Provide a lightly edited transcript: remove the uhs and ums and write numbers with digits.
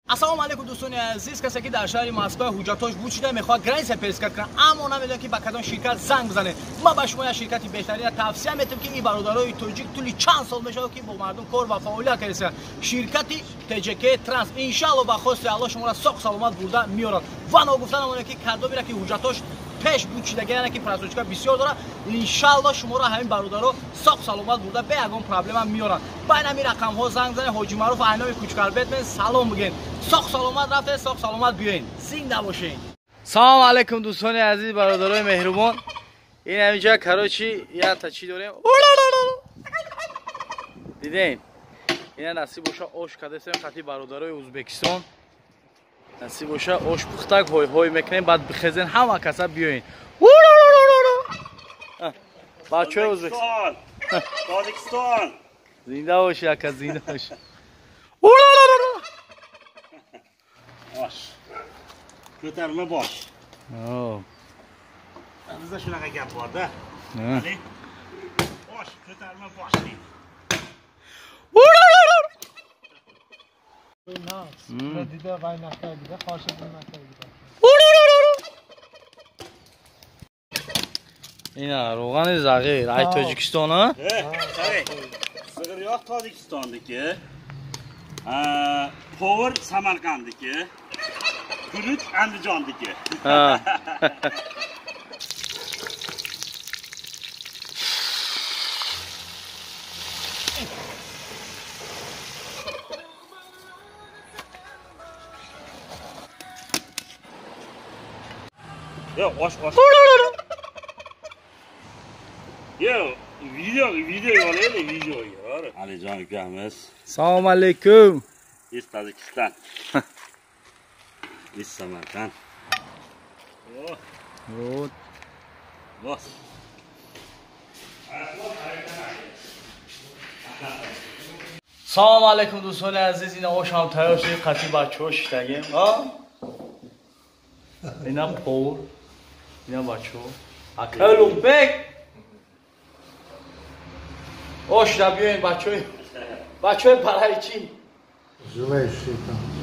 Ассалому алайкум дӯстони азиз, касе ки дар шаҳри Москва ҳуҷҷатҳош буд шуда мехоҳад граница пересекать кунад, аммо намедонад ки ба кадом ширкат занг бизанед. Ман ба шумо як ширкати беҳтарина тавсия метавам, ки ин бародарои тоҷик тӯли чанд сол мешавад, ки бо мардум кор ва фаъолият кардастанд. Ширкати ТЖК Транс иншаалло ба хости Аллоҳ шуморо соқ саломат бурда меорад. Ва ногуфта намонед, ки кадомеро ки ҳуҷҷатҳош пеш буд шуда, яъне ки просрочка бисёр дорад, иншаалло шуморо ҳамин бародаро соқ саломат бурда бе ягон проблема меоранд. Ба ин ҳамин рақамҳо занг занед. Ҳоҷи Маъруф айноми Кучкарбетмен салом бигӯед. Соқ саломат рафтед, соқ саломат биёед, зинда бошед. Салом алайкум дӯстони азиз, бародарои меҳрубон. Ин ҳаминҷа, короче, якта чӣ дорем, дидем, ина насиб боша ош кардастем хати бародарои Ӯзбекистон. Насиб боша ош пухтак ҳой-ҳой мекунем, баъд бихезен ҳама каса биёен. Бачаҳои Ӯзбекистон, Tojikiston, зинда боши ака, зинда боши. Osh ko'tarma bosh. Bizda shunaqa gap borda, osh ko'tarma bosh deydi. Ина равғани зағир ай Тоҷикистон, а? Sigir yoq Tojikistonniki, повар Samarqandniki, guruch Andijonniki. Yo'q, osh osh. Yo'q, video video olaylik, videoga. Alijon ukamiz. Assalomu alaykum. Из Tojikiston. Из Samarqand. Вот. Вот. Салом алайкум дӯстони азиз, ина ошам тайёр шуд, қати бачаҳо шиштагем. Ина повар, ина бачаҳо. Ака Улуғбек. Ош да биёен бачаҳои. Бачаҳои барои чӣ? Желающие там.